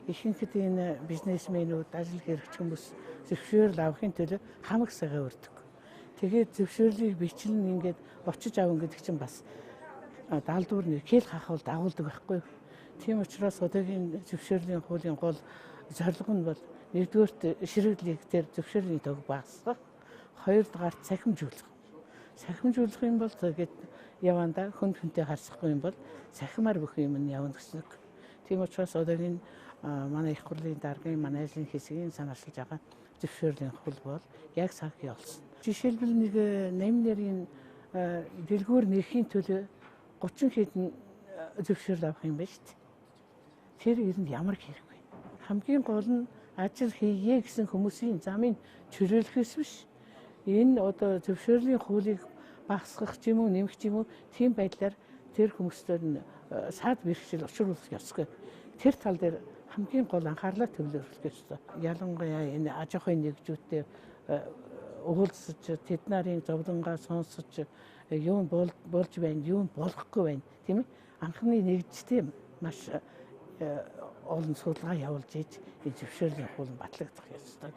Ихэнхэд энэ бизнесмэнүүд, ажил хэрэгч хүмүүс зөвшөөрөл авахын төлөө хамаг цагаа өрдөг. Тэгээд зөвшөөрлийг бичлэн ингээд очиж авна гэдэг чинь бас даалдвар нэг хэл хахвал дагуулдаг байхгүй юу? Тийм учраас одоогийн зөвшөөрлийн хуулийн гол зорилго нь бол нэгдүгээрт ширхэг дээр зөвшөөрлийн тоог багасгах, хоёрдугаарт цахимжуулах. Цахимжуулах юм бол тэгээд явандаа хүн хүнтэй харьцахгүй юм бол цахимаар бүх юм нь явна гэсэн үг. Тийм учраас одоогийн манай их хурлын даргын, манай ажлын хэсгийн санаачилж байгаа зөвшөөрлийн хууль бол яг цаг явуулсан. Жишээлбэл, нэг 80 нэрийн дэлгүүр нэхийн төлөө 30 хэдэн зөвшөөрөл авах юм байна шүү дээ. Тэр ер нь ямар хэрэг вэ? Хамгийн гол нь ажил хийе гэсэн хүмүүсийн замыг чөлөөлөхөөс биш. Энэ одоо зөвшөөрлийн хуулийг багасгах ч юм уу, нэмэх ч юм уу, тийм байдлаар тэр хүмүүстээр нь саад бэрхшээл учруулах ёсгүй. Тэр тал дээр хамгийн гол анхаарлаа төвлөрүүлэх ёстой. Ялангуяа энэ аж ахуйн нэгжүүдтэй уулзаж, тэд нарын зовлонгаа сонсож, юу болж байна, юу болохгүй байна, тийм ээ. Анхны нэгжтэй маш олон судалгаа явуулж ийж энэ зөвшөөрлийн хууль батлагдах ёстой.